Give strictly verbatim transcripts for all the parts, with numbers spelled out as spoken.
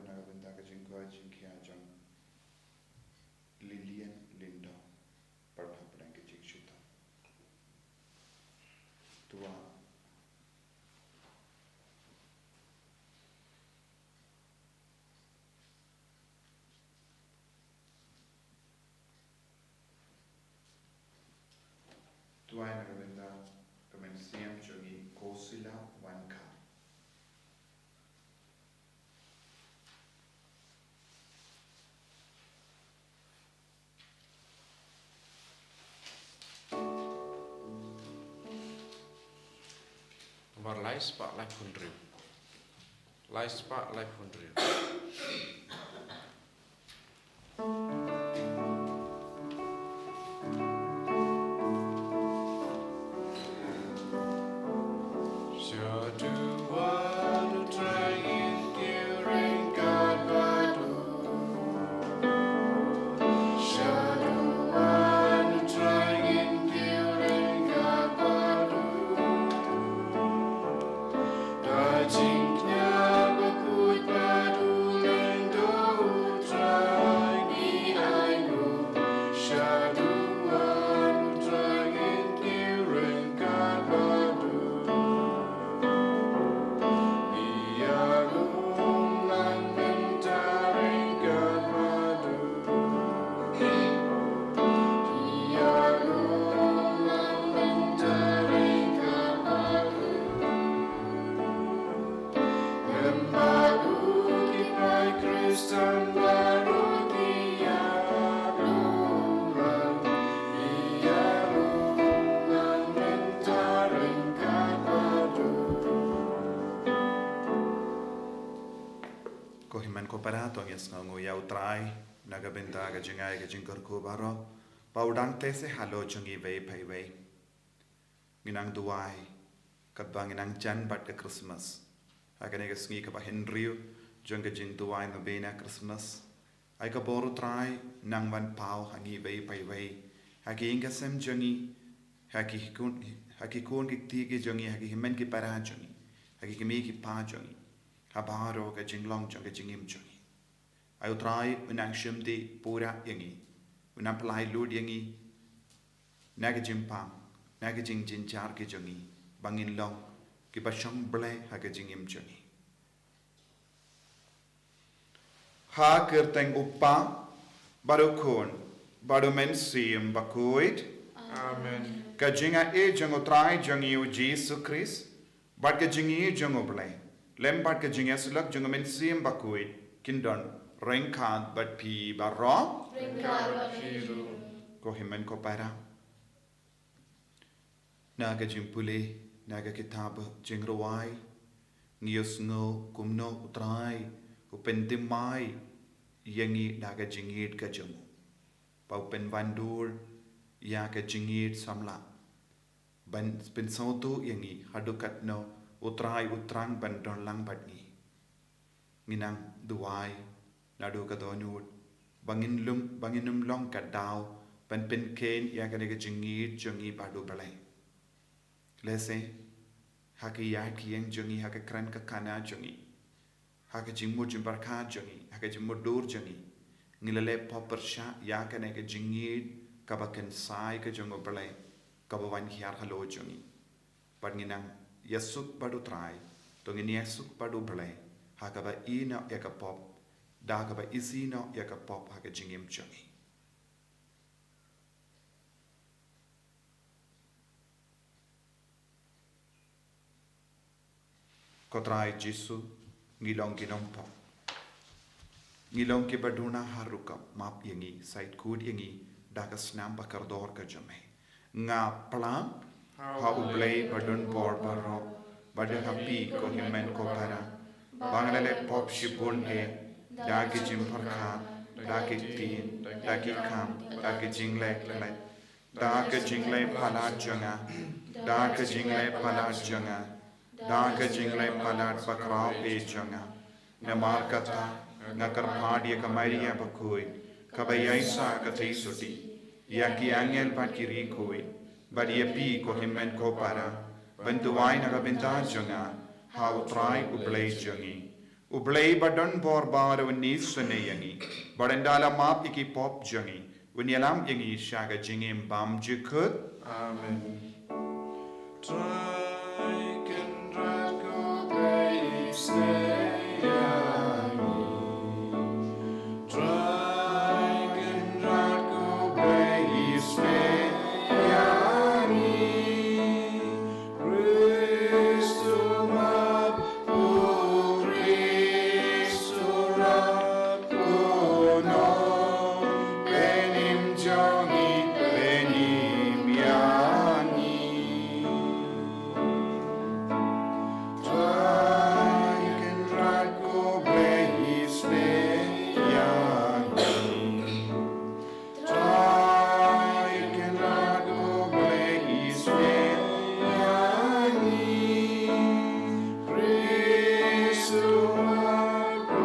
Na ka bynta ka jingkoit jingkhiah jong Lilian Lyngdoh, bad hapdeng ka jingshitom. Tuwa. Tuwa, na ka bynta ka mynsiem jong i Kosila Wankha. Nambar lai spah laiphew hynriew. Lai spah laiphew hynriew. Shaduan u Trai, ngin kiew ryngkat bad u. Shaduan u Trai, ngin kiew ryngkat bad u. Da jingkñia bakhuid bad u lyngdoh u Trai, ngi ainguh. Shaduan u Trai, ngin kiew ryngkat bad u. Ïalum lang mynta ryngkat bad u. Ïalum lang mynta ryngkat bad u. Lem bad u ki paid Khristan baroh ki ïalum lang. Ïalum lang mynta ryngkat bad u. Ko hynmen ko para, to ngin ïa sngewnguh ïa u Trai na ka bynta ka jingai ka jingkyrkhu baroh, ba u dang teh seh halor jong ngi iwei pa iwei. Ngi nang duwai katba ngi nang jan bad ka Christmas. Ha kane ka sngi kaba hynriew jong ka jingduwai novena Christmas, ai ka bor u Trai nang wan paw ha ngi iwei pa iwei, ha ki ïing ki sem jong ngi, ha ki khun, ha ki khun ki kti ki jong ngi, ha ki hynmen ki para jong ngi, ha ki kmie ki kpa jong ngi, ha baroh ka jinglong jong ka jingim jong ngi. Ai u Trai un nang shim dih pura ïa ngi, un nang pynlait lut ïa ngi na ka jingpang, na ka jingjynjar ki jong ngi, ba ngin long kiba shong Blei ha ka jingim jong ngi. Ha ka kyrteng u Kpa, bad u Khun, bad u Mynsiem Bakhuid. Amen. Ka jingaiei jong u Trai jong ngi u Jisu Khrist, bad ka jingïeit jong u Blei, lem bad ka jingïasyllok jong u Mynsiem Bakhuid, kin don ryngkat bad phi baroh. Ryngkat bad phi ruh. Ko hynmen ko para, na ka jingpule na ka kitab Jingrwai, ngi ïohsngew kumno u Trai u pynthymmai ïa ngi da ka jingïeit ka jong u, ba u pynwandur ïa ka jingïeit samla, ban pynsngewthuh ïa ngi haduh katno u Trai u thrang ban don lang bad ngi. Ngi nang duwai naduh ka dohnud ba ngin lum, ba ngin ym long ka daw ban pynkheiñ ïa kane ka jingïeit jong ngi bad u Blei. Lehse ha ki ïaid ki ïeng jong ngi, ha ka kren ka kana jong ngi, ha ka jingmut jingpyrkhat jong ngi, ha ka jingmutdur jong ngi, ngi la leh pop pyrshah ïa kane ka jingïeit kaba kynsai ka jong u Blei, kaba wan hiar halor jong ngi. Bad ngi nang ïasuk bad u Trai, to ngin ïasuk bad u Blei ha kaba ïehnoh ïa ka pop, da kaba isih noh ïa ka pop ha ka jingim jong ngi. Ko Trai Jisu, ngi long ki nongpop, ngi long kiba duna ha rukom, map ïa ngi, shait kut ïa ngi da ka snam ba kordor ka jong me. Nga plang ha u Blei ba don bor baroh, bad ha phi ko hynmen ko para, ba nga la leh pop shibun eh, da ki jingpyrkhat, da ki ktien, da ki kam, da ki jingleh khlaiñ, da ka jingleh palat jong nga, da ka jingleh palat jong nga, da ka jingleh palat bakhraw eh jong nga. Namar kata nga kyrpad ïa ka Maria bakhuid, kaba ïaisah ka theisotti, ïa ki angel bad ki riewkhuid, bad ïa phi ko hynmen ko para, ban duwai na ka bynta jong nga ha u Trai u Blei jong ngi. U Blei ba don bor ba u isynei ïa ngi, ba un da la map ïa ki pop jong ngi, un ïalam ïa ngi sha ka jingim bymjukut. Amen. Trai Kynrad ko Blei isynei ïa ngi. Trai Kynrad ko Blei isynei ïa ngi. Khrist u map, u Khrist u rap, u nongpynim jong ngi, pynim ïa ngi. Trai Kynrad ko Blei isynei ïa ngi. Trai Kynrad ko Blei isynei ïa ngi. Khrist u map, u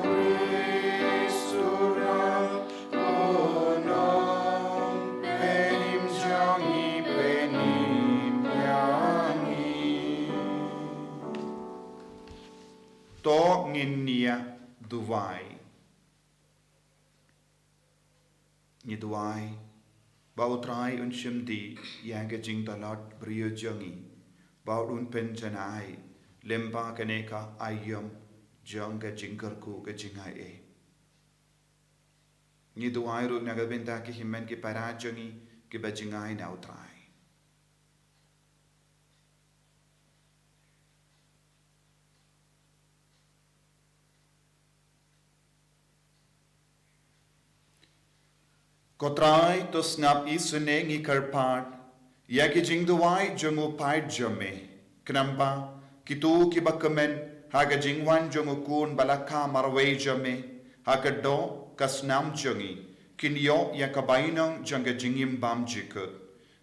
Khrist u rap, u nongpynim jong ngi, pynim ïa ngi. To ngin ïa duwai. Ngi duwai ba U Trai un shim dih ïa ka jingtlot briew jong ngi, ba un pynjanai lyngba kane ka aïom jong ka jingkyrkhu ka jingaiei. Ngi duwai ruh na ka bynta ki hynmen ki para jong ngi kiba jngai na U Trai. Ko Trai, to sngap isynei, ngi kyrpad ïa ki jingduwai jong u paid jong me, khnang ba kito kiba kmen ha ka jingwan jong u Khun ba la kha marwei jong me ha ka doh ka snam jong ngi, kin ïoh ïa ka bainong jong ka jingim bymjukut.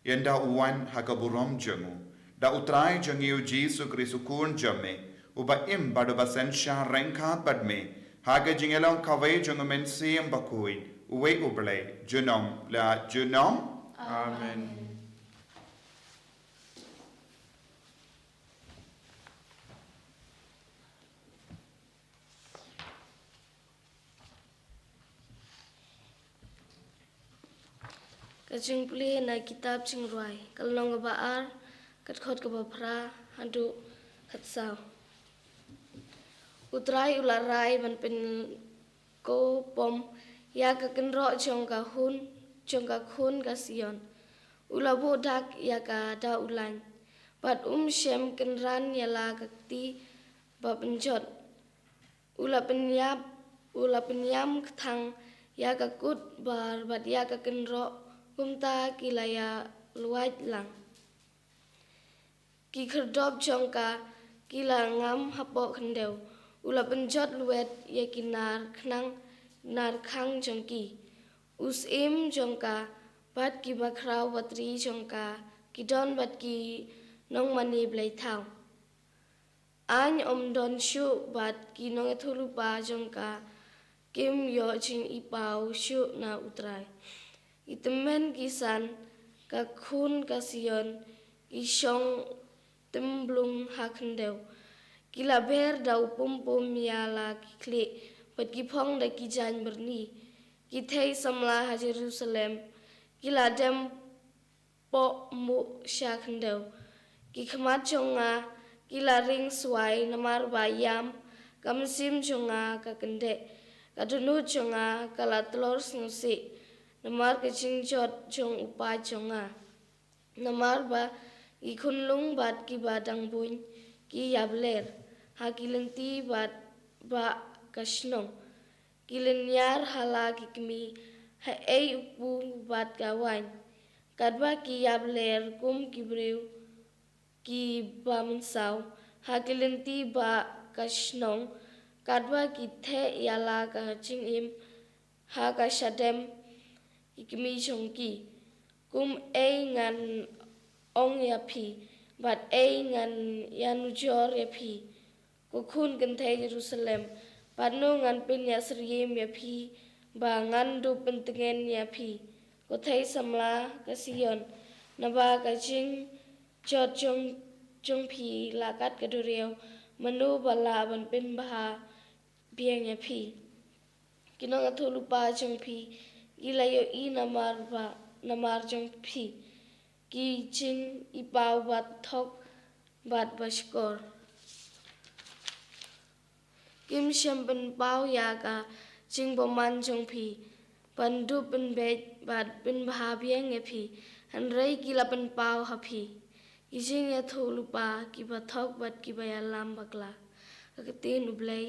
Ynda u wan ha ka burom jong u da U Trai jong ngi U Jisu Khrist U Khun jong me, uba im bad uba synshar ryngkat bad me ha ka jingïalong kawei jong U Mynsiem Bakhuid, uwei U Blei, junom la junom. Amen. Ka jingpule na kitab Jingrwai, ka lynnong kaba ar, ka dkhot kaba phra haduh khatsaw. U Trai u la rai ban pynkup pom ïa ka kynroh jong ka hun, jong ka khun ka Sion. U la buh dak ïa ka da u lain, bad um shym kynran ïa la ka kti ba pynjot. U la pynïap, u la pynïam kthang ïa ka kut bar bad ïa ka kynroh, kumta ki la ïa luwait lang. Ki khyrdop jong ka ki la ngam hapoh khyndew. U la pynjot luwet ïa ki nar khnang, nar khang jong ki. U syiem jong ka bad ki bakhraw batri jong ka ki don bad ki nongmane blei thaw. Aiñ ym don shuh bad ki nongïathuhlypa jong ka kim ïoh jingïohipaw shuh na U Trai. Ki tymmen ki san ka khun ka Sion ki shong tymblung ha khyndew. Ki la ber da u pum pum ïa la ki khlieh bad ki phong da ki jaiñ byrni. Ki thei samla ha Jerusalem ki la dem poh muh sha khyndew. Ki khmat jong nga ki la ring swai namar ba ïam ka mynsiem jong nga ka kyndeh. Ka dohnud jong nga ka la tlor sngewsih namar ka jingjot jong u paid jong nga. Namar ba ki khunlung bad kiba dang buiñ ki ïap ler ha ki lynti bad ba ka shnong. Ki lynñiar ha la ki kmie ha ei u kpu bad ka waiñ. Katba ki ïap ler kum ki briew kiba mynsaw ha ki lynti ba ka shnong, katba ki theh ïa la ka jingim ha ka shadem ki kmie jong ki. Kum ei ngan ong ïa phi bad ei ngan ïanujor ïa phi, ko khun kynthei Jerusalem, bad no ngan pynïasyriem ïa phi ba ngan dup pyntngen ïa phi, ko thei samla ka Sion, naba ka jingjot jong, jong phi la kat ka duriaw mano ba lah ban pynbha biang ïa phi? Ki nongïathuhlypa jong phi ki la ïohi namar ba, namar jong phi, ki jing i paw ba thok bad ba shkor. Kim shym pynpaw ïa ka jingbymman jong phi ban dup pynbeit bad pynbha biang ïa phi, hynrei ki la pynpaw ha phi ki jingïathuhlypa ki ba thok bad ki ba ïalam bakla. Ka ktien U Blei.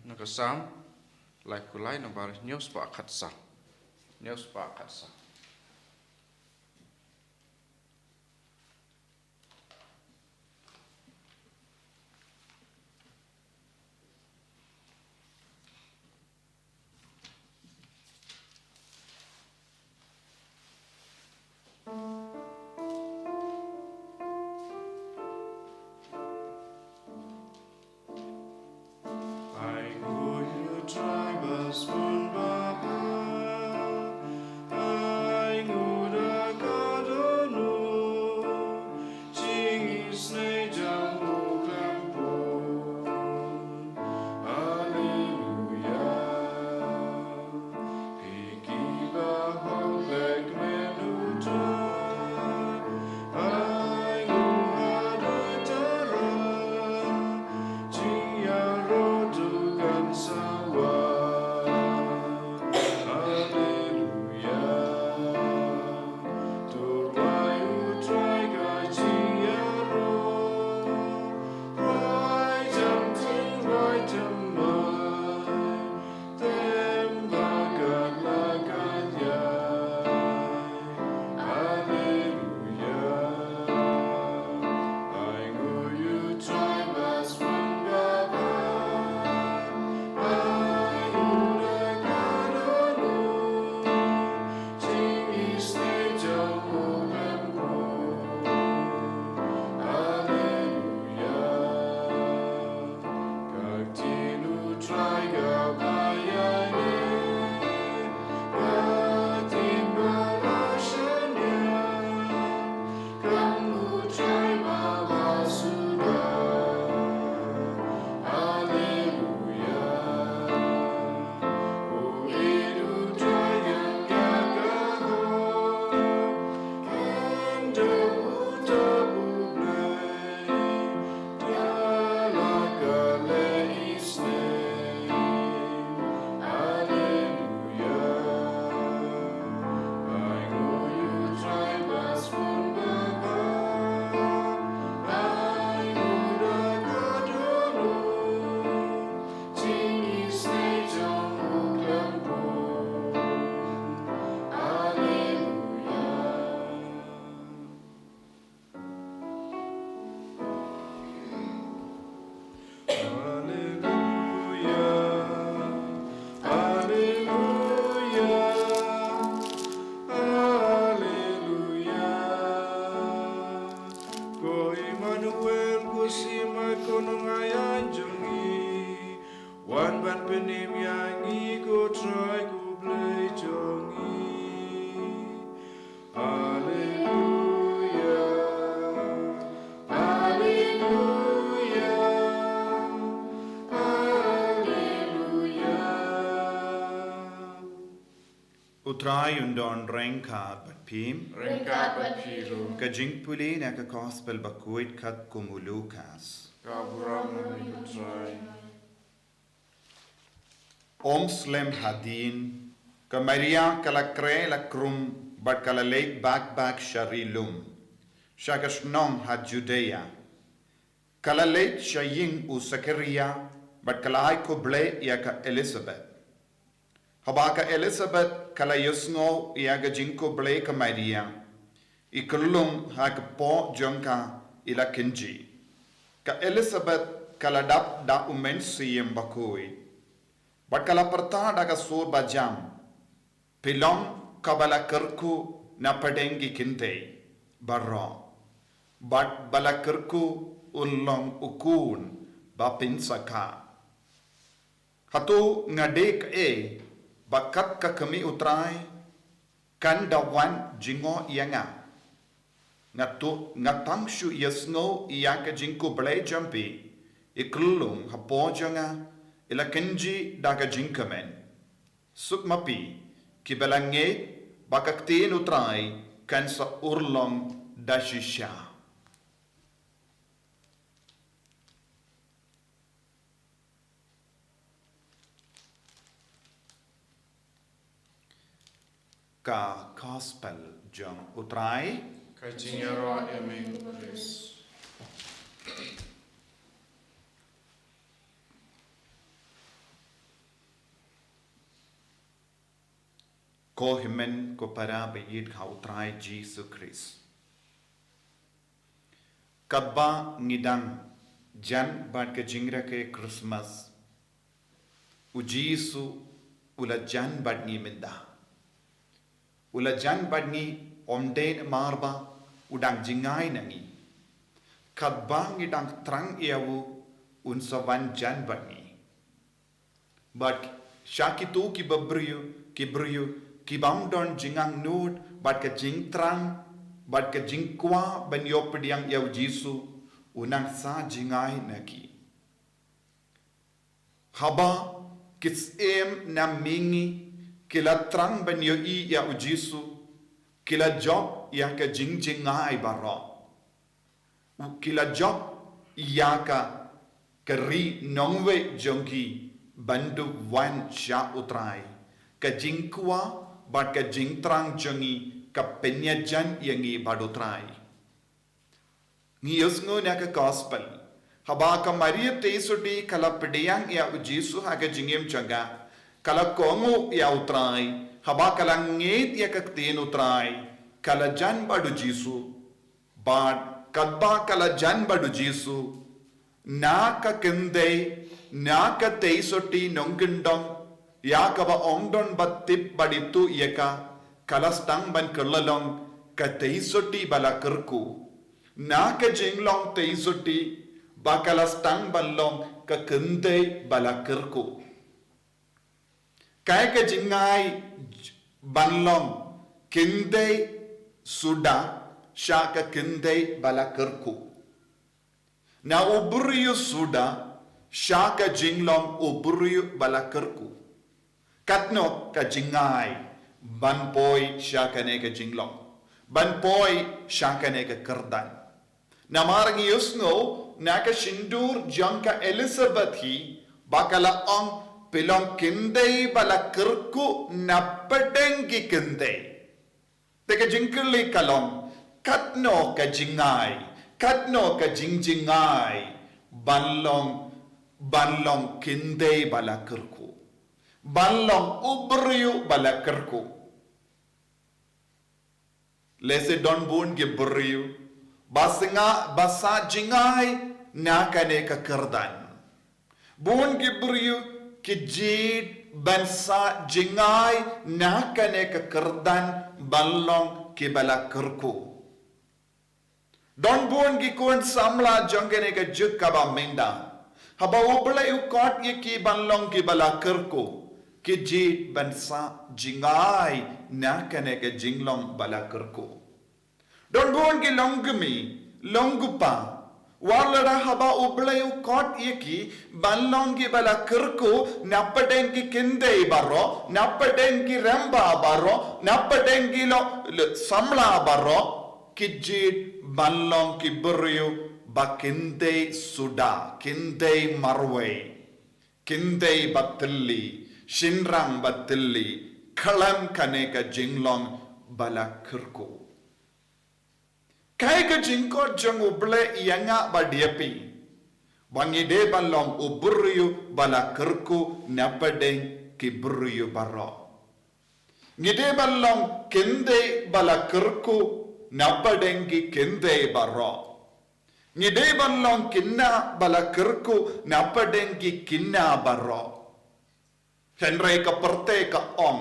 Na ka Salm laiphew lai, nambar hynñiew spah khatsaw. Hynñiew spah khatsaw. Ai nguh ïa U Trai ba sbun ba bha. Ai nguh da ka dohnud. Jingisynei jong u khlem pun. Haleluya. Phi ki ba hok leh kmen U Trai. Ai nguh ha dei tara. Jingïaroh dukan sawa. Haleluya. Tur lai U Trai ka jingïaroh. Rwai jam jingwai jam mai. Tem ba kat la kat ïai. Haleluya. Ai nguh ïa U Trai ba sbun ba bha. Ai nguh da ka dohnud. Jingisynei jong u khlem pun. Haleluya. Ka ktien U Trai kaba ïaineh, ka ktien ba la shaniah, kam U Trai ba la suda. Haleluya. U ïeit U Trai ïa ka hok, kynduh uta U Blei. Alleluia, alleluia, alleluia. Ko Immanuel, ko Shemaiah, ko Nongaiñ jong ngi, wan ban pynim ïa ngi, ko Trai, ko Blei jong ngi. Alleluia, alleluia, alleluia. U Trai un don ryngkat bad phi. Ryngkat bad phi ruh. Ka jingpule na ka Gospel bakhuid katkum u Lukas. Ka burom ïa me, ko Trai. Ym slem hadien, ka Maria ka la khreh la khrum bad ka la leit bak bak sha ri lum, sha ka shnong ha Judaea. Ka la leit sha ïing u Sakharia bad ka la ai khublei ïa ka Elisabet. Haba ka Elisabet ka la ïohsngew ïa ka jingkhublei ka Maria, i khyllung ha ka kpoh jong ka i la kynjih. Ka Elisabet ka la dap da u Mynsiem Bakhuid. Bad ka la pyrta da ka sur bajam: Phi long kaba la kyrkhu na pdeng ki kynthei baroh, bad ba la kyrkhu un long u khun ba pynsakha. Hato nga dei kaei ba kat ka kmie U Trai? Kan da wan jngoh ïa nga. Nga tu, nga tang shu ïasngew ïa ka jingkhublei jong phi. I khyllung hapoh jong nga i la kynjih da ka jingkmen. Suk ma phi kiba la ngeit ba ka ktien U Trai kan sa urlong da shisha. Ka Gospel jong U Trai. Ka jingïaroh ïa me, Khrist. Ko hynmen ko para ba ïeit ha U Trai Jisu Khrist. Katba ngi dang jan bad ka jingrakhe Christmas, U Jisu u la jan bad ngi mynta. U la jan bad ngi, ym dei namar ba u dang jngai na ngi. Katba ngi dang thrang ïa u, un sa wan jan bad ngi. Bad sha kito kiba briew, ki briew kibym don jingangnud bad ka jingthrang bad ka jingkwah ban ïoh pdiang ïa U Jisu, u nang sa jngai na ki. Haba ki syiem na mihngi ki la thrang ban ïohi ïa U Jisu, ki la jop ïa ka jingjngai baroh. Ki la jop ïa ka, ka ri nongwei jong ki ban dup wan sha U Trai. Ka jingkwah bad ka jingthrang jong ngi ka pynïajan ïa ngi bad U Trai. Ngi ïohsngew na ka Gospel, haba ka Maria Theisotti ka la pdiang ïa U Jisu ha ka jingim jong ka, ka la kohnguh ïa U Trai, haba ka la ngeit ïa ka ktien U Trai, ka la jan bad U Jisu. Bad katba ka la jan bad U Jisu, na ka kynthei, na ka Theisotti nongkyndong, ïa kaba ym don ba tip bad ithuh ïa ka, ka la sdang ban kylla long ka Theisotti ba la kyrkhu. Na ka jinglong Theisotti ba ka la sdang ban long ka kynthei ba la kyrkhu. Kaei ka jingngai ban long kynthei suda sha ka kynthei ba la kyrkhu. Na u briew suda sha ka jinglong u briew ba la kyrkhu. Katno ka jingngai ban poi sha kane ka jinglong, ban poi sha kane ka kyrdan. Namar ngi ïohsngew na ka shyntur jong ka Elizabeth hi ba ka la ong, phi long kynthei ba la kyrkhu napdeng ki kynthei. Te ka jingkylli ka long, katno ka jingngai, katno ka jingjngai ban long, ban long kynthei ba la kyrkhu, ban long u briew ba la kyrkhu. Lehse don bun ki briew ba snga, ba sah jngai na kane ka kyrdan. Bun ki briew ki jied ban sah jngai na kane ka kyrdan ban long kiba la kyrkhu. Don bun ki khun samla jong kane ka juk kaba mynta, haba U Blei u khot ïa ki ban long kiba la kyrkhu, ki jied ban sah jngai na kane ka jinglong ba la kyrkhu. Don bun ki longkmie, longkpa, wat lada haba U Blei u khot ïa ki ban long kiba la kyrkhu napdeng ki kynthei baroh, napdeng ki rangbah baroh, napdeng ki lo, lo, samla baroh, ki jied ban long ki briew ba kynthei suda, kynthei marwei, kynthei ba thylli, shynrang ba thylli, khlem kane ka jinglong ba la kyrkhu. Kaei ka jingkhot jong U Blei ïa nga bad ïa phi, ba ngi dei ban long u briew ba la kyrkhu napdeng ki briew baroh. Ngi dei ban long kynthei ba la kyrkhu napdeng ki kynthei baroh. Ngi dei ban long khynnah ba la kyrkhu napdeng ki khynnah baroh. Hynrei ka pyrthei ka ong,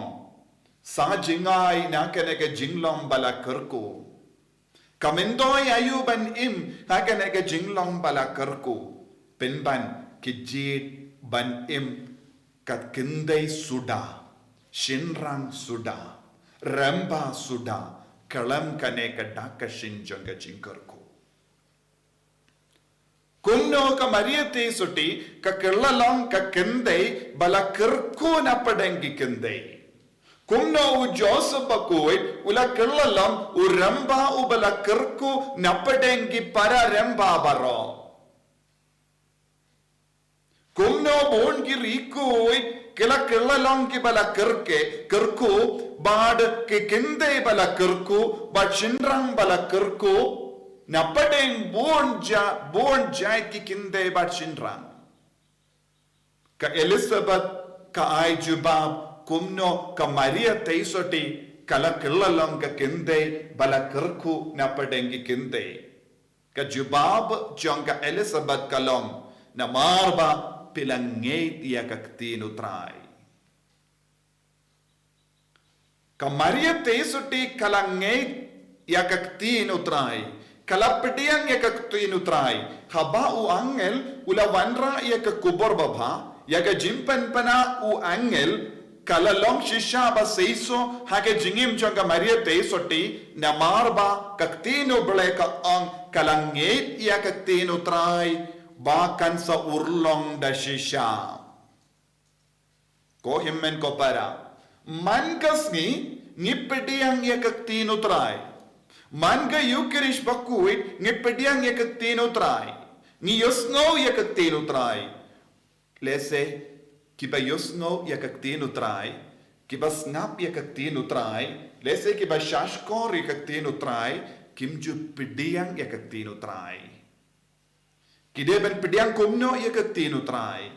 sah jngai na kane ka jinglong ba la kyrkhu. Ka myntoi aïu ban im ha kane ka jinglong ba la kyrkhu? Pynban ki jied ban im kat kynthei suda, shynrang suda, Rem ba suda, khlem kane ka dak ka shin jong ka jingkyrkhu. Kumno ka Maria Theisotti, ka kylla long ka kynthei, ba la kyrkhu na pdeng ki kynthei. Kumno u Joseph bakhuid, u la kylla long, u rem ba u ba la kyrkhu, na pdeng ki para rem ba baroh. Kumno bun ki riewkhuid, ki la kylla long ki ba la kyrkhu, kyrkhu, bad ki kynthei ba la kyrkhu, bad shynrang ba la kyrkhu, na pdeng bun ja, bun jait ki kynthei bad shynrang. Ka Elizabeth, ka ai jubab, kumno ka Maria Theisotti, ka la kylla long ka kynthei, ba la kyrkhu na pdeng ki kynthei. Ka jubab jong ka Elizabeth ka long, namar ba phi la ngeit ïa ka ktien u Trai. Ka Maria Theisotti ka la ngeit ïa ka ktien u Trai. Ka la pdiang ïa ka ktien u Trai. Haba u angel, u la wanrah ïa ka khubor babha, ïa ka jingpynpaw u angel, ka la long shisha ba seisoh, ha ka jingim jong ka Maria Theisotti, namar ba ka ktien u Blei ka ong ka la ngeit ïa ka ktien u Trai, ba kan sa urlong da shisha. Ko hynmen ko para. Man ka sngi, ngi pdiang ïa ka ktien u Trai. Man ka Eukharist bakhuid, ngi pdiang ïa ka ktien u Trai. Ngi ïohsngew ïa ka ktien u Trai. Lehse, ki ba ïohsngew ïa ka ktien u Trai, ki ba sngap ïa ka ktien u Trai, lehse ki ba shahshkor ïa ka ktien u Trai, kim ju pdiang ïa ka ktien u Trai. Ki dei ban pdiang kumno ïa ka ktien u Trai.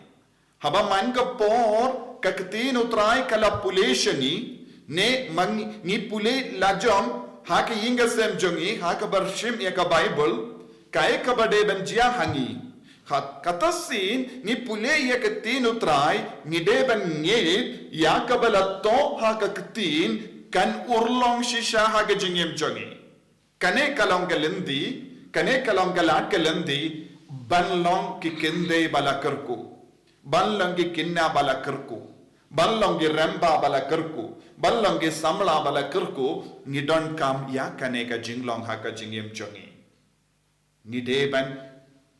Haba man ka por, ka ktien u Trai ka la pule sha ngi, ne ma ngi pule lajong, ha ka ïing ka sem jong ngi, ha kaba shim ïa ka Baibl, kaei kaba dei ban jia ha ngi. Kata shisien, ngi pule ïa ka ktien u Trai, ngi dei ban ngeit, ïa kaba la thoh ha ka ktien, kan urlong shisha ha ka jingim jong ngi. Kane ka long ka lynti, kane ka long ka lad ka lynti, ban long ki kynthei ba la kyrkhu. Ban long ki khynnah ba la kyrkhu. Ban long ki rymba ba la kyrkhu. Ban long ki samla ba la kyrkhu, ngi donkam ïa kane ka jinglong ha ka jingim jong ngi. Ngi dei ban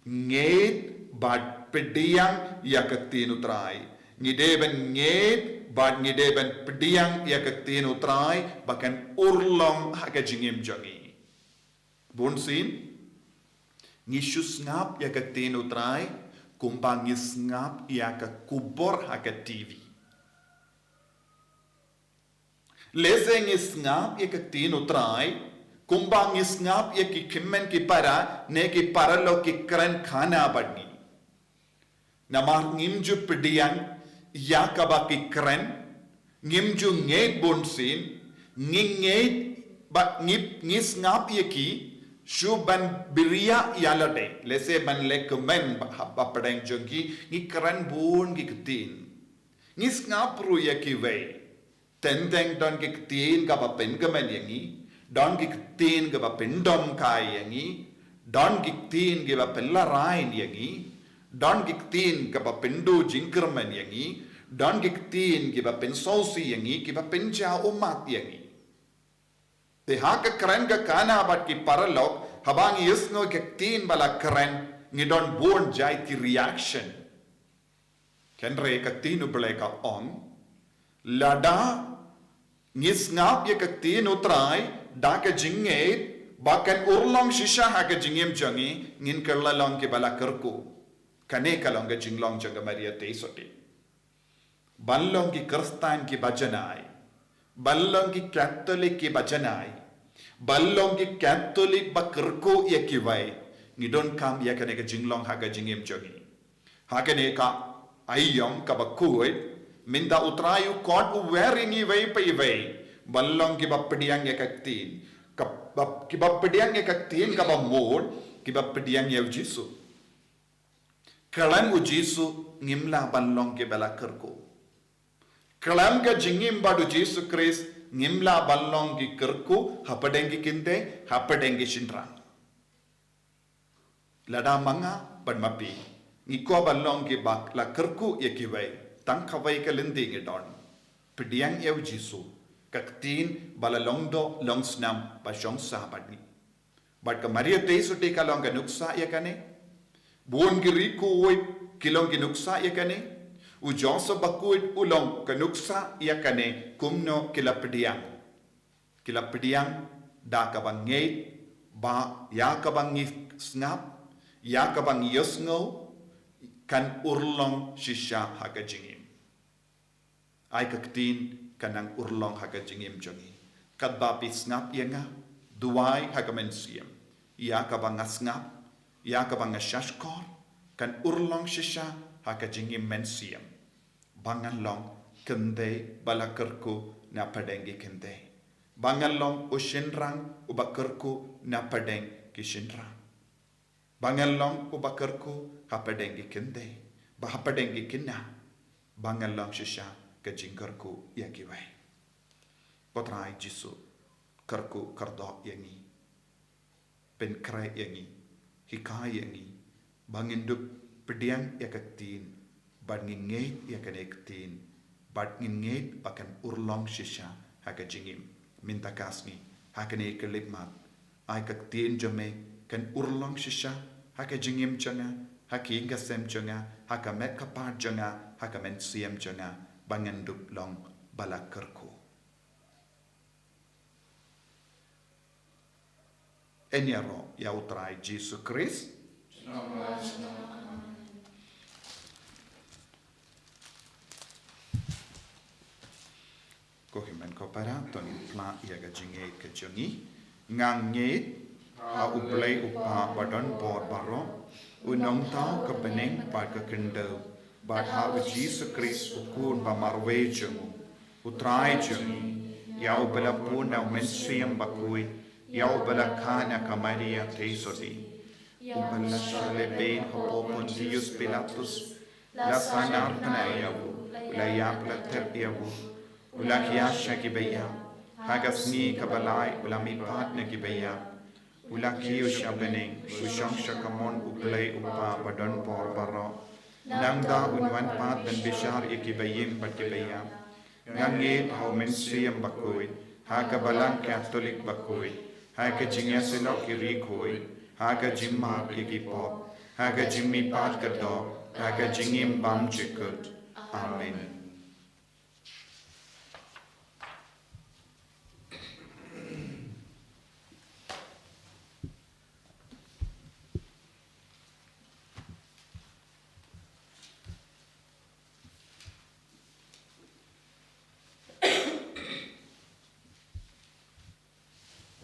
ngeit bad pdiang ïa ka ktien u Trai. Ngi dei ban ngeit bad ngi dei ban pdiang ïa ka ktien u Trai, ba kan urlong ha ka jingim jong ngi. Bunsien, ngi shu sngap ïa ka ktien u Trai, kumba ngi sngap ïa ka khubor ha ka T V. Lehse ngi sngap ïa ka ktien u Trai, kumba ngi sngap ïa ki hynmen ki para, ne ki paralok ki kren khana bad ngi. Namar ngim ju pdiang ïa kaba ki kren, ngim ju ngeit bunsien, ngi ngeit bad ngi, ngi sngap ïa ki, shu ban bria ïa lade, lehse ban leh kmen ba, ba pdeng jong ki, ngi kren bun ki ktien. Ngi sngap ruh ïa kiwei. Teng teng don ki ktien kiba pynkmen ïa ngi, don ki ktien kiba pyndonkam ïa ngi, don ki ktien kiba pynlarai ïa ngi, don ki ktien kiba pynduh jingkyrmen ïa ngi, don ki ktien kiba pynsngewsih ïa ngi, kiba pynjah ummat ïa ngi. Te ha ka kren ka khana bad ki paralok, haba ngi ïohsngew ïa ka ktien ba la kren, ngi don bun jait ki reaction. Hynrei ka ktien u Blei ka ong, lada ngi sngap ïa ka ktien u Trai, da ka jingngeit, ba kan urlong shisha ha ka jingim jong ngi, ngin kylla long kiba la kyrkhu. Kane ka long ka jinglong jong ka Maria Theisotti. Ban long ki Khristan kiba janai. Ban long ki Katholik kiba janai. Ban long ki Katholik ba kyrkhu ïa kiwei. Ngi donkam ïa kane ka jinglong ha ka jingim jong ngi. Ha kane ka aïom kaba khuid, mynta u Trai u khot u wer ïa ngi iwei pa iwei. Ban long kiba pdiang ïa ka ktien. Kaba, kiba pdiang ïa ka ktien kaba mut, kiba pdiang ïa u Jisu. Khlem u Jisu ngim lah ban long kiba la kyrkhu. Khlem ka jingim bad u Jisu Khrist ngim lah ban long ki kyrkhu, hapdeng ki kynthei, hapdeng ki shynrang. Lada ma nga bad ma phi, ngi kwah ban long kiba la kyrkhu ïa kiwei, tang kawei ka lynti ngi don. Pdiang ïa u Jisu. Ka ktien ba la long doh long snam ba shong sah bad ngi. Bad ka Maria Theisotti ka long ka nuksa ïa kane. Bun ki riewkhuid ki long ki nuksa ïa kane. U Joseph bakhuid u long ka nuksa ïa kane, kumno ki la pdiang. Ki la pdiang da kaba ngeit ba ïa kaba ngi sngap, ïa kaba ngi ïohsngew, kan urlong shisha ha ka jingim. Ai ka ktien ka nang urlong ha ka jingim jong ngi. Katba phi sngap ïa nga, duwai ha ka mynsiem. Ïa kaba nga sngap, ïa kaba nga shahshkor, kan urlong shisha ha ka jingim mynsiem. Ba ngan long kynthei ba la kyrkhu na pdeng ki kynthei. Ba ngan long u shynrang uba kyrkhu na pdeng ki shynrang. Ba ngan long uba kyrkhu hapdeng ki kynthei, ba hapdeng ki khynnah, ba ngan long shisha ka jingkyrkhu ïa kiwei. Ko Trai Jisu, kyrkhu kyrdoh ïa ngi, pynkhreh ïa ngi, hikai ïa ngi, ba ngin dup pdiang ïa ka ktien, bad ngin ngeit ïa kane ka ktien, bad ngin ngeit ba kan urlong shisha ha ka jingim. Mynta ka sngi, ha kane ka khyllipmat, ai ka ktien jong me kan urlong shisha ha ka jingim jong nga, ha ka ïing ka sem jong nga, ha ka met ka phad jong nga, ha ka mynsiem jong nga, ba ngan dup long ba la kyrkhu. Yn ïaroh ïa U Trai Jisu Khrist. Ko hynmen ko para, to ngin phla ïa ka jingngeit ka jong ngi. Nga ngeit ha U Blei U Kpa badonbor baroh, U Nongthaw ka bneng bad ka khyndew, bad ha U Jisu Khrist U Khun ba marwei jong u, U Trai jong ngi, ïa uba la bun na U Mynsiem Bakhuid, ïa uba la kha na ka Maria Theisotti, ïa uba la shah lehbeiñ hapoh Pontius Pilatus, la sahnarphna ïa u, u la ïap la thep ïa u, u la hiar sha kiba ïap, ha ka sngi kaba lai u la mihpat na kiba ïap, u la kiew sha bneng, u shong sha kamon U Blei U Kpa badonbor baroh. Nangta un wan pat ban bishar ïa kiba im bad kiba ïap. Nga ngeit ha U Mynsiem Bakhuid, ha ka Balang Katholik bakhuid, ha ka jingïasyllok ki riewkhuid, ha ka jingmap ïa ki pop, ha ka jingmihpat ka doh, ha ka jingim bymjukut. Amen.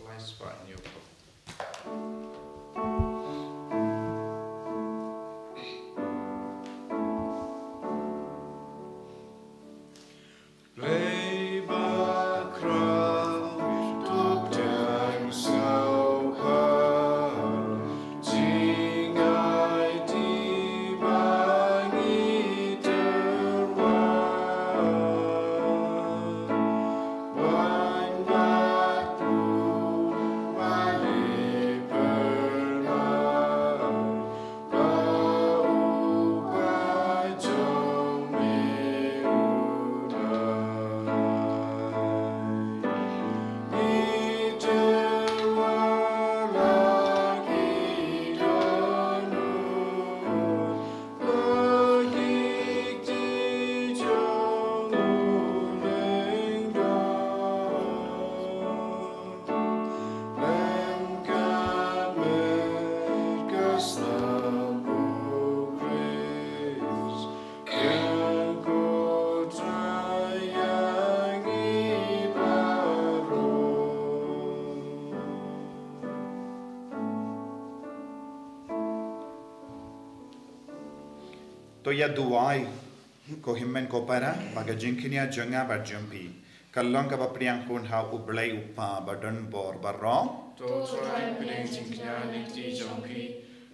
Lai spah ñiew. Blei bakhraw, to pdiang sngewbha, jingaiti ba ngi tyrwa. Wan bad u Mari pyrnai, ba u Kpa jong me u dei. Ngi tyrwa la ki dohnud, ba ki kti jong u lyngdoh. Lem ka met ka snam U Khrist, ïa ko Trai ïa ngi baroh. To ïa duwai. Ko hynmen ko para, ba ka jingkñia jong nga bad jong phi ka long kaba pdiang khun ha U Blei U Kpa badonbor baroh. To Trai pdiang jingkñia na kti jong phi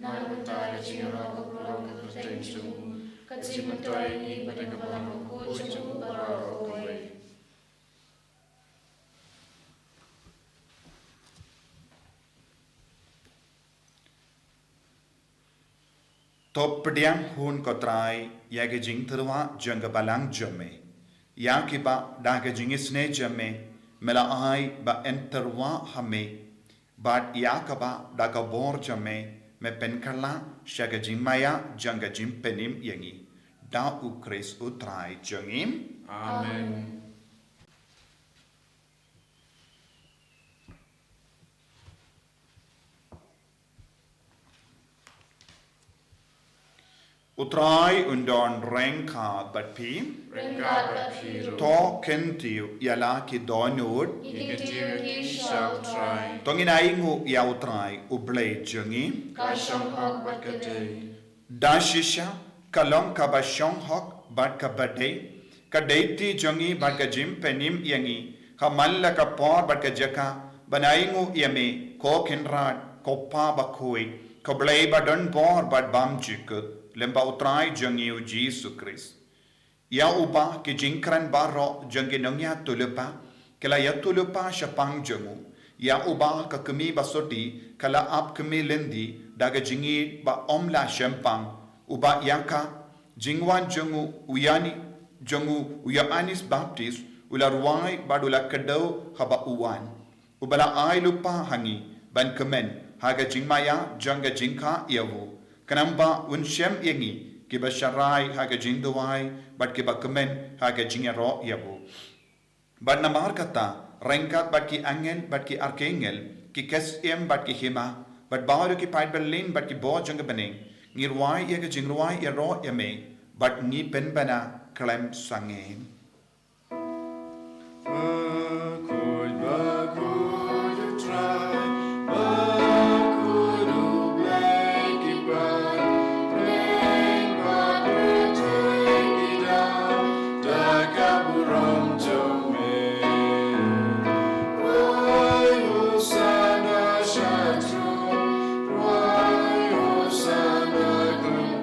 na ka bynta ka jingïarap baroh ka kyrteng jong u, ka jingmyntoi ïa ngi bad ïa ka balang bakhuid jong u baroh kawei. To pdiang khun ko Trai ïa ka jingtyrwa jong ka balang jong me, ïa kiba da ka jingisynei jong me Me la ai ba yn tyrwa ha me, bad ïa kaba da ka bor jong me me pynkylla sha ka jingmaïa jong ka jingpynim ïa ngi, da U Khrist U Trai jong ngi. Amen. U Trai un don ryngkat bad phi. Ryngkat bad phi ruh. To kyntiew ïa la ki dohnud. Ngi kyntiew ïa ki sha U Trai. To ngin ainguh ïa U Trai U Blei jong ngi. Ka shong hok bad ka dei. Da shisha ka long kaba shong hok bad kaba dei, ka dei ti jong ngi bad ka jingpynim ïa ngi, ha man la ka por bad ka jaka, ban ainguh ïa me, ko Kynrad, ko Pa bakhuid, ko Blei ba don bor bad bymjukut, lem bad U Trai jong ngi U Jisu Khrist. Ïa uba ki jingkren baroh jong ki nongïathuhlypa ki la ïathuhlypa shaphang jong u. Ïa uba ka kmie ba sodie ka la ap kmie lynti da ka jingïeit ba ym lah shempang, uba ïa ka jingwan jong u Ïoanni, jong u Ïoannis Baptist u la rwai bad u la kdew haba u wan. Uba la ai lypa ha ngi ban kmen ha ka jingmaïa jong ka jingkha ïa u, khnang ba un shem ïa ngi kiba sharai ha ka jingduwai bad kiba kmen ha ka jingïaroh ïa u. Bad namar kata, ryngkat bad ki angel bad ki arkangel, ki ksiem bad ki hima, bad baroh ki paid byllien bad ki bor jong ka bneng, ngi rwai ïa ka jingrwai ïaroh ïa me, bad ngi pynbna khlem sangeh. Bakhuid, bakhuid U Trai, bakhuid U Blei ki paid, pynbna pyrthei ki dang da ka burom jong me. Rwai Hosana sha throne, rwai Hosana khlem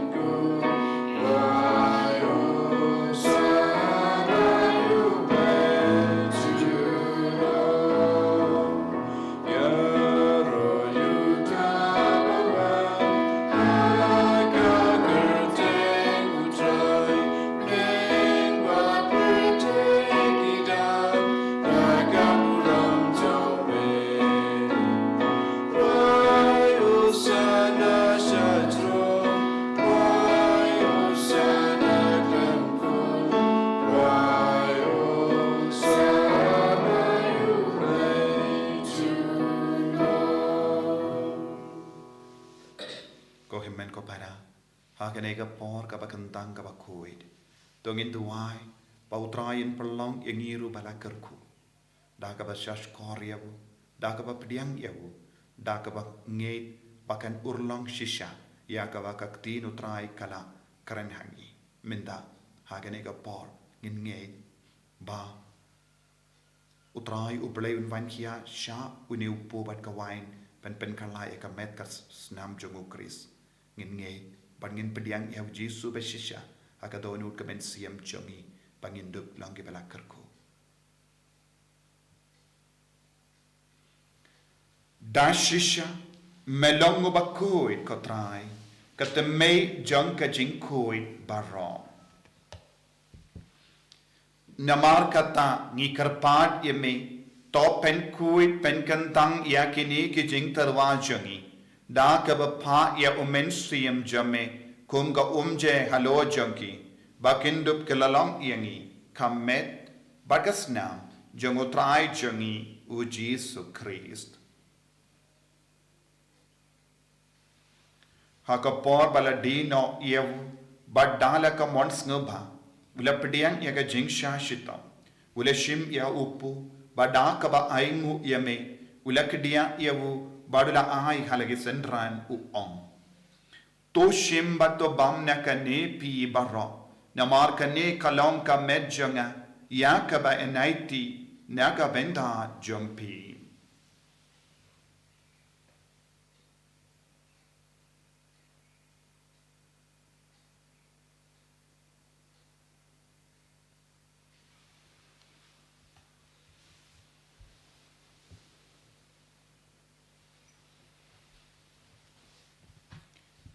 Ko hynmen ko para, ha kane ka por kaba kyntang kaba khuid, to ngin duwai ba U Trai un pynlong ïa ngi ruh ba la kyrkhu da kaba shahshkor ïa u, da kaba pdiang ïa u, da kaba ngeit ba kan urlong shisha ïa kaba ka ktien U Trai ka la kren ha ngi. Mynta ha kane ka por ngin ngeit ba U Trai U Blei un wan khia sha une u po bad ka wain ban pynkylla ïa ka met ka s-, snam jong U Khrist. Ngin ngeit bad ngin pdiang ïa U Jisu ba shisha ha ka dohnud ka mynsiem jong ngi ba ngin dup long kiba la kyrkhu. Da shisha me long uba khuid ko Trai, ka thymmei jong ka jingkhuid baroh. Namar kata ngi kyrpad ïa me, to pynkhuid pynkyntang ïa kine ki jingtyrwa jong ngi da kaba phah ïa U Mynsiem jong me kum ka umjer halor jong ki, ba kin dup kylla long ïa ngi ka met bad ka snam jong U Trai jong ngi U Jisu Khrist. Ha ka por ba la die noh ïa u, bad da la ka mon sngewbha u la pdiang ïa ka jingshah shitom, u la shim ïa u po, bad da kaba ainguh ïa me u la kdiah ïa u, bad u la ai ha la ki synran, u ong: To shim bad to bam na kane phi baroh, namar kane ka long ka met jong nga ïa kaba yn aiti na ka bynta jong phi.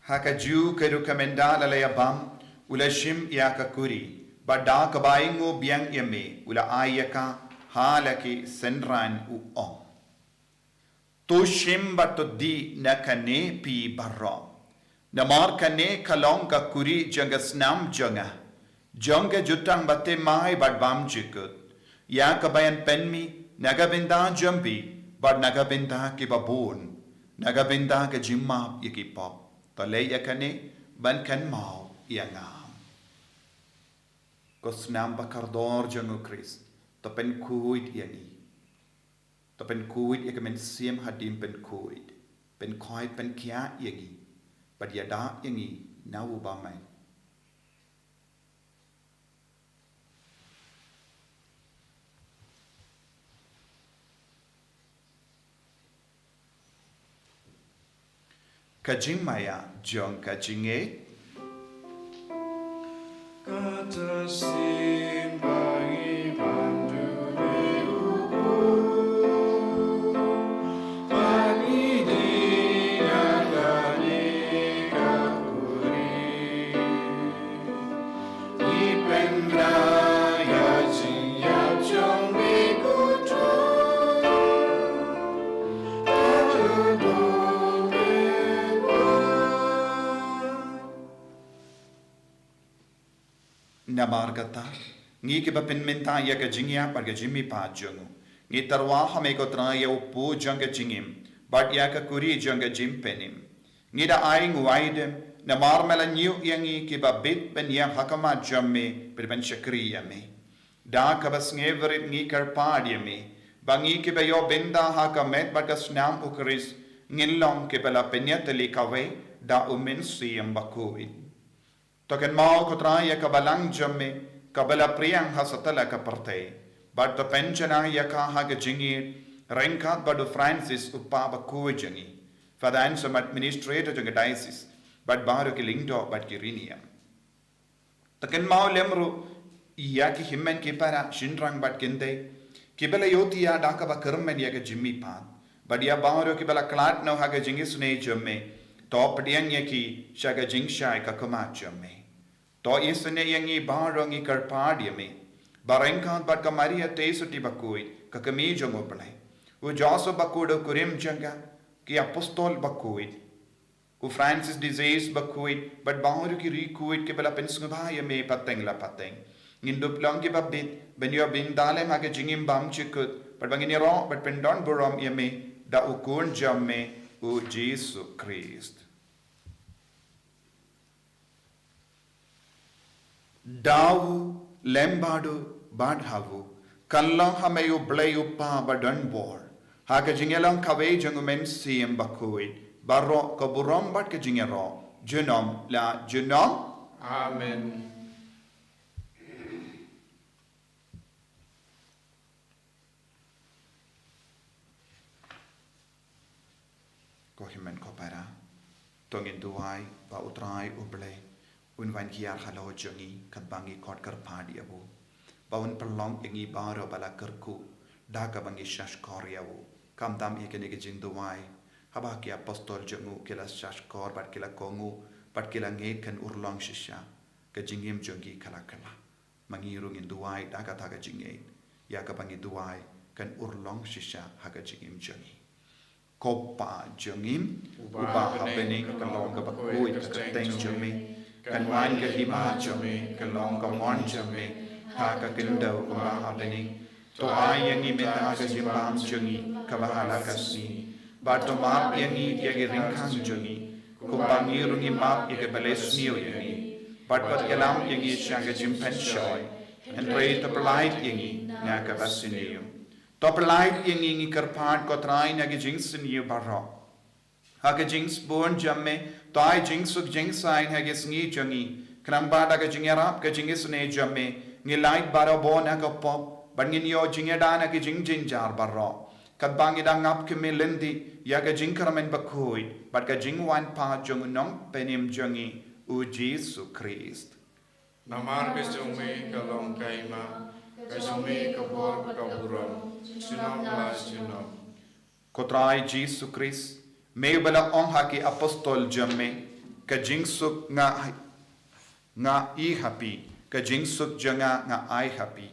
Ha kajuh ka rukom ynda la ïa bam, u la shim ïa ka kuri, bad da kaba ainguh biang ïa me u la ai ïa ka ha la ki synran u ong. To shim bad to dih na kane phi baroh. Namar kane ka long ka kurim jong ka snam jong nga, jong ka jutang bathymmai bad bymjukut, ïa kaba yn pynmih na ka bynta jong phi bad na ka bynta kiba bun, na ka bynta ka jingmap ïa ki pop. To leh ïa kane ban kynmaw ïa nga. Ko snam ba kordor jong u Khrist, to pynkhuid ïa ngi. To pynkhuid ïa ka mynsiem hadien pynkhuid, pynkhuid pynkhiah ïa ngi, bad ïada ïa ngi na u bymman. Ka jingmaïa jong ka jingngeit. Kata sien ba ngi ban duwai u Blei, ba ngi dei na kane ka kurim. Ngi pynrang ïa ka jingïap jong me ko Trai. Namar kata, ngi kiba pynmynta ïa ka jingïap bad ka jingmihpat jong u, ngi tyrwa ha me ko Trai ïa u pud jong ka jingim bad ïa ka kurim jong ka jingpynim. Ngi da ai nguaidem namar me la ñiew ïa ngi kiba bit ban ïeng ha khmat jong me bad ban shakri ïa me. Da kaba sngewrit ngi kyrpad ïa me ba ngi kiba ïoh bynta ha ka met bad ka snam u Khrist ngin long kiba la pynïatylli kawei da u Mynsiem Bakhuid. To kynmaw ko Trai ïa ka balang jong me kaba la pdiang ha satlak ka pyrthei, bad to pynjanai ïa ka ha ka jingïeit ryngkat bad u Francis u Pope bakhuid jong ngi, Father Anselm administrator jong ka diocese, bad baroh ki lyngdoh bad ki riewniam. To kynmaw lem ruh ïa ki hynmen ki para shynrang bad kynthei kiba la ïohthiah da kaba kyrmen ïa ka jingmihpat, bad ïa baroh kiba la khlad noh ha ka jingisynei jong me, to pdiang ïa ki sha ka jingshai ka khmat jong me. To isynei ïa ngi baroh ngi kyrpad ïa me, ba ryngkat bad ka Maria Theisotti bakhuid ka kmie jong u Blei, u Joseph bakhuid u kurim jong ka, ki apostol bakhuid, u Francis de Sales bakhuid bad baroh ki riewkhuid kiba la pynsngewbha ïa me pateng la pateng. Ngin dup long kiba bit ban ïoh bynta lem ha ka jingim bymjukut, bad ba ngin ïaroh bad pyndon burom ïa me da u Khun jong me u Jisu Khrist. Da u lem bad u bad ha u, kan long ha me u Blei u Kpa badonbor, ha ka jingïalang kawei jong u Mynsiem Bakhuid, baroh ka burom bad ka jingïaroh junom la junom. Amen. Ko hynmen ko para, to ngin duwai ba u Trai u Blei un wan hiar halor jong ngi katba ngi khot kyrpad ïa u, ba un pynlong ïa ngi baroh ba la kyrkhu da kaba ngi shahshkor ïa u. Khamtam ïa kane ka jingduwai, haba ki apostol jong u ki la shahshkor bad ki la kohnguh bad ki la ngeit kan urlong shisha, ka jingim jong ki ka la kylla. Ma ngi ruh ngin duwai da kata ka jingngeit, ïa kaba ngi duwai kan urlong shisha ha ka jingim jong ngi. Ko Kpa jong ngi uba ha bneng, kan long kaba khuid ka kyrteng jong me, kan wan ka hima jong me, kan long ka mon jong me ha ka khyndew kumba ha bneng. To ai ïa ngi mynta ka jingbam jong ngi kaba ha la ka sngi, bad to map ïa ngi ïa ki ryngkang jong ngi, kumba ngi ruh ngi map ïa kiba leh sniew ïa ngi. Bad pat ïalam ïa ngi sha ka jingpynshoi, hynrei to pyllait ïa ngi na kaba sniew. To pyllait ïa ngi, ngi kyrpad ko Trai, na ki jingsniew baroh. Ha ka jingsbun jong me, to ai jingsuk jingsaiñ ha ki sngi jong ngi, khnang ba da ka jingïarap ka jingisynei jong me, ngin lait barabor na ka pop, bad ngin ïoh jingïada na ki jingjynjar baroh, katba ngi dang ap khmih lynti ïa ka jingkyrmen bakhuid bad ka jingwan pat jong u Nongpynim jong ngi, u Jisu Khrist. Namar ka jong me ka long ka hima, ka jong me ka bor bad ka burom, junom la junom. Ko Trai Jisu Khrist, me uba la ong ha ki apostol jong me, ka jingsuk nga, nga ai ha phi, ka jingsuk jong nga nga ai ha phi.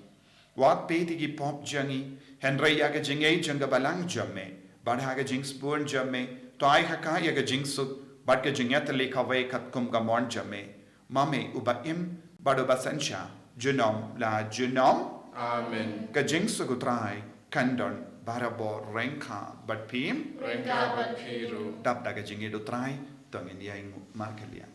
Wat peit ïa ki pop jong ngi, hynrei ïa ka jingngeit jong ka balang jong me, bad ha ka jingsbun jong me, to ai ha ka ïa ka jingsuk, bad ka jingïatylli kawei katkum ka mon jong me. Ma me uba im, bad uba synshar, junom la junom. Amen. Ka jingsuk u Trai, kan don, barabor, ryngkat, bad phi. Ryngkat bad phi ruh. Dap da ka jingïeit u Trai, to ngin ïai nguh markylliang.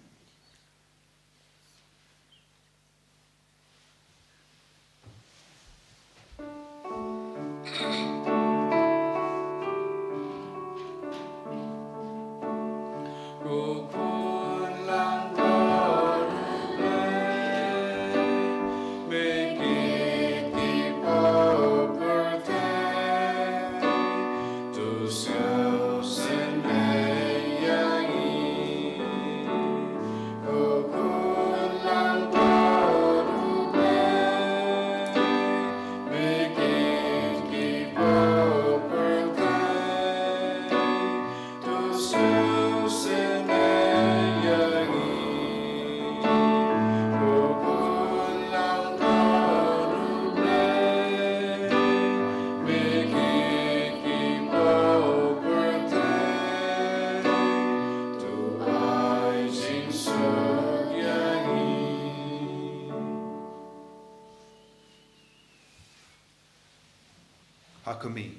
Ha khmih,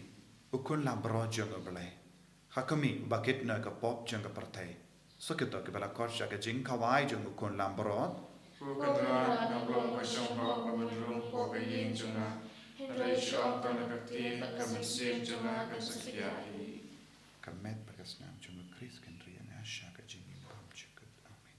u khun langbrot jong U Blei. Ha khmih, uba kit noh ïa ka pop jong ka pyrthei. Sa kito kiba la khot sha ka jingkhawai jong u khun langbrot. Ko Kynrad, ngam long ba shong hok ban wan rung hapoh ka ïing jong nga. Hynrei shu ong tang ïa ka ktien bad ka mynsiem jong nga kan sa khia hi. Ka met bad ka snam jong U Khrist kan ri ïa nga sha ka jingim bymjukut. Amen.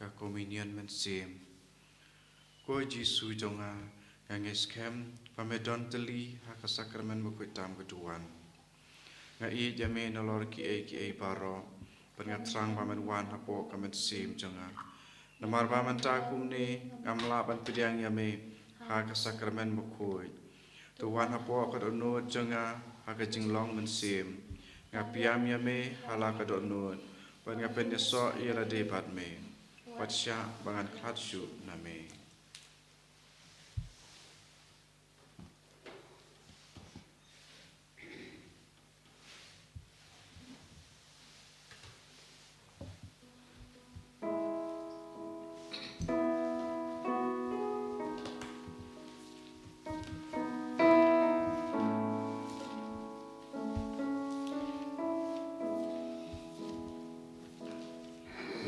Ka Komunion Mynsiem. Ko Jisu jong nga, nga ngeit skhem ba me don tylli ha ka Sakramen bakhuid tam ka duwan. Nga ïeit ïa me nalor kiei kiei baroh, bad nga thrang ba men wan hapoh ka mynsiem jong nga. Namar ba mynta kumne ngam lah ban pdiang ïa me ha ka Sakramen bakhuid. To wan hapoh ka dohnud jong nga ha ka jinglong mynsiem. Nga pdiang ïa me ha la ka dohnud, bad nga pynïasoh ïa lade bad me. Wat shah ba ngan khlad shuh na me.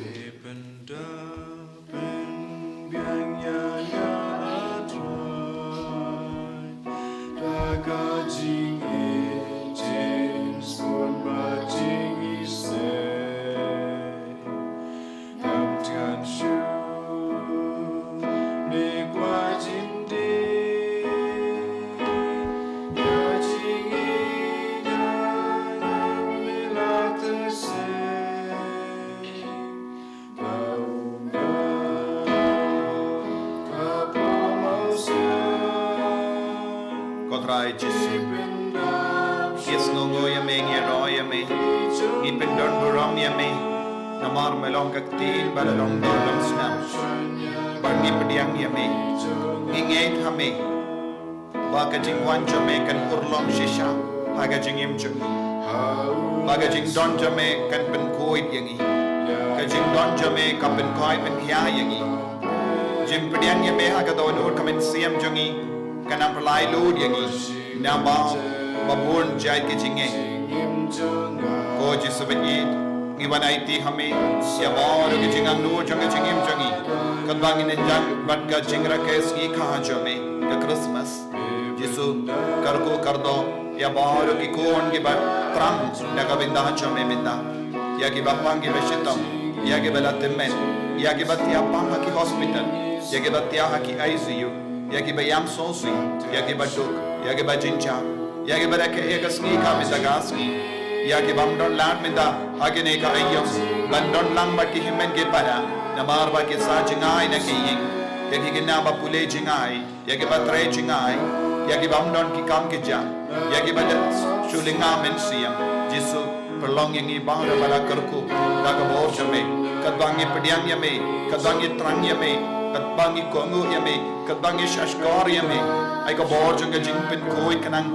Ïa pynda pynbiang ïa nga, A Trai, da ka jingïeit, jingsngewbha, jingisynei. Ngam thngan shuh me kwah jingdie, ïa jingïeit jong nga me la tyrse. Ko Trai Jisu, ngi sngewnguh ïa me, ngi ïaroh ïa me, ngi pyndonburom ïa me. Nga Namar me long ka ktien ba la long dor long snam. Ba ngi pdiang ïa me. Ngi ngeit ha me. Ba ka jingwan jong me kan urlong shisha ha ka jingim jong ngi. Ba ka jingdon jong me kan pynkhuid ïa ngi. Ka jingdon jong me kan pynkhuid pynkhia ïa ngi. Jingpdiang ïa me ha ka dohnud ka mynsiem jong ngi kan nang pynlait lut ïa ngi. Namar ba bun jait ki jingeh. Ko Jisu bangeit, ngi wan aiti ha me ïa baroh ki jingangnud jong ka jingim jong ngi. Katba ngin ïa jan bad ka jingrakhe sngi kha jong me ka Christmas. Jisu, kyrkhu kyrdoh ïa baroh ki khun kiba thrang da ka bynta jong me mynta. Ïa kiba pang kiba shitom, ïa kiba la tymmen, ïa kiba thiah pang ha ki hospital, ïa kiba thiah ha ki I C U, ïa kiba ïam sngewsih, ïa kiba duk, ïa kiba jynjar, ïa kiba rakhe ïa ka sngi kha mynta ka sngi, ïa ki bym don lad mynta ha kane ka aïom ban don lang bad ki hynmen ki para, namar ba ki sah jngai na ki ïing, ïa ki khynnah ba pule jngai, ïa kiba trei jngai, ïa ki bym don ki kam ki jam, ïa kiba dang shu lyngngoh mynsiem. Jisu, pynlong ïa ngi baroh ba la kyrkhu da ka bor jong me. Katba ngi pdiang ïa me, katba ngi thrang ïa me, katba ngi kohnguh ïa me, katba ngi shahshkor ïa me, ai ka bor jong ka jingpynkhuid kan nang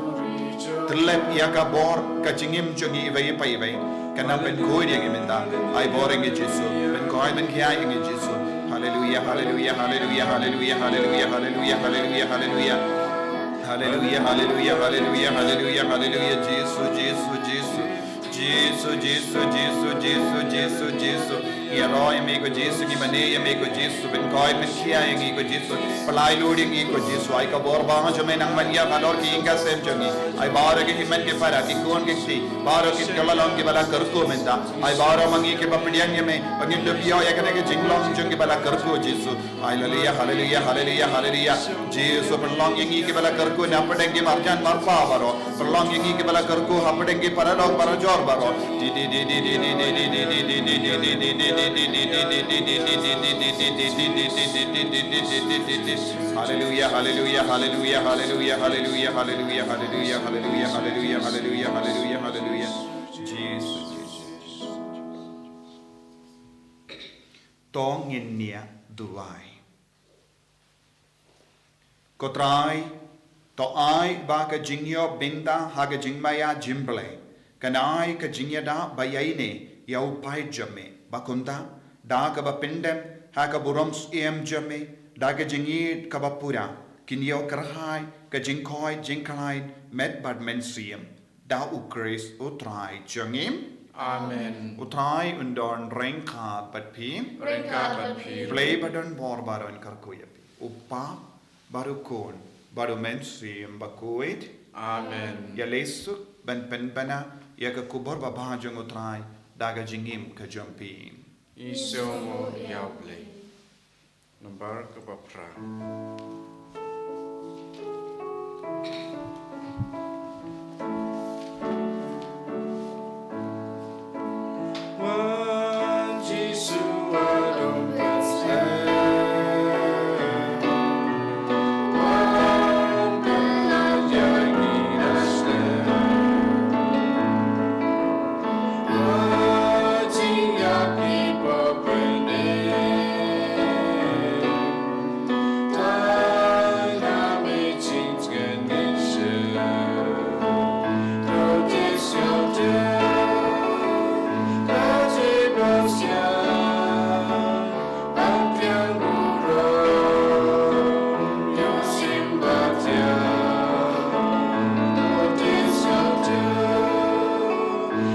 tyllep ïa ka bor ka jingim jong ngi iwei pa iwei. Kan nang pynkhuid ïa ngi mynta. Ai bor ïa ngi Jisu. Pynkhuid pynkhia ïa ngi Jisu. Haleluia, haleluia, haleluia, haleluia, haleluia, haleluia, haleluia, haleluia. Haleluia, haleluia, haleluia, haleluia, haleluia, Jisu, Jisu, Jisu. Jisu, Jisu, Jisu, Jisu, Jisu, Jisu. Ïaroh ïa me ko Jisu, ngi mane ïa me ko Jisu, pynkhuid pynkhia ïa ngi ko Jisu. Pynlait lut ïa ngi ko Jisu, ai ka bor ba jong me nang mane halor ki ïing ki sem jong ngi. Ai baroh ki hynmen ki para, ki khun ki kti, baroh ki kylla long kiba la kyrkhu mynta. Ai baroh ma ngi kiba pdiang ïa me, ba ngin da pdiang ïa kane ka jinglong jong kiba la kyrkhu Jisu. Haleluia, haleluia, haleluia, haleluia. Jisu pynlong ïa ngi kiba la kyrkhu na pdeng ki marjan marpa baroh. Pynlong ïa ngi kiba la kyrkhu ha pdeng ki paralok parajor baroh. Haleluia, haleluia, haleluia, haleluia, haleluia, haleluia, haleluia, haleluia, haleluia, haleluia, haleluia, haleluia, haleluia. Jisu, Jisu. To ngin ïa duwai. Ko Trai, to ai ba ka jingïoh bynta ha ka jingmaïa jingblei kan ai ka jingïada ba ïaineh ïa u paid jong me, ba kumta da kaba pyndem ha ka burom syiem jong me, da ka jingïeit kaba pura, kin ïoh kyrhai ka jingkhuid jingkhlaiñ met bad mynsiem. Da U Khrist U Trai jong ngi. Amen. U Trai un don ryngkat bad phi. Ryngkat bad phi. Blei ba don bor baroh un kyrkhu ïa phi. U Kpa bad U Khun bad U Mynsiem Bakhuid. Amen. Ïaleh suk ban pynbna ïa ka khubor babha jong U Trai da ka jingim ka jong phi. Ngi sngewnguh ïa U Blei. Nambar kaba phra. Wan Jisu, wan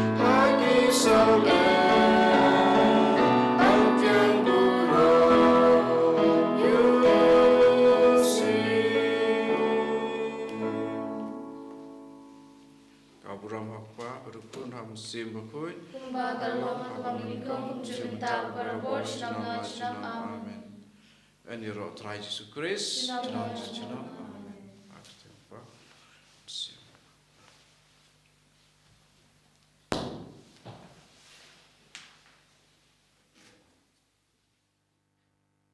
Jisu, wan Jisu, Ka burom ha u Kpa, ha u Khun, ha u Mynsiem Bakhuid. Kumba ka long ha kaba nyngkong, kumjuh mynta, barabor, junom la junom. Amen. Ngi ïaroh. Trai Jisu Khrist. Junom la junom.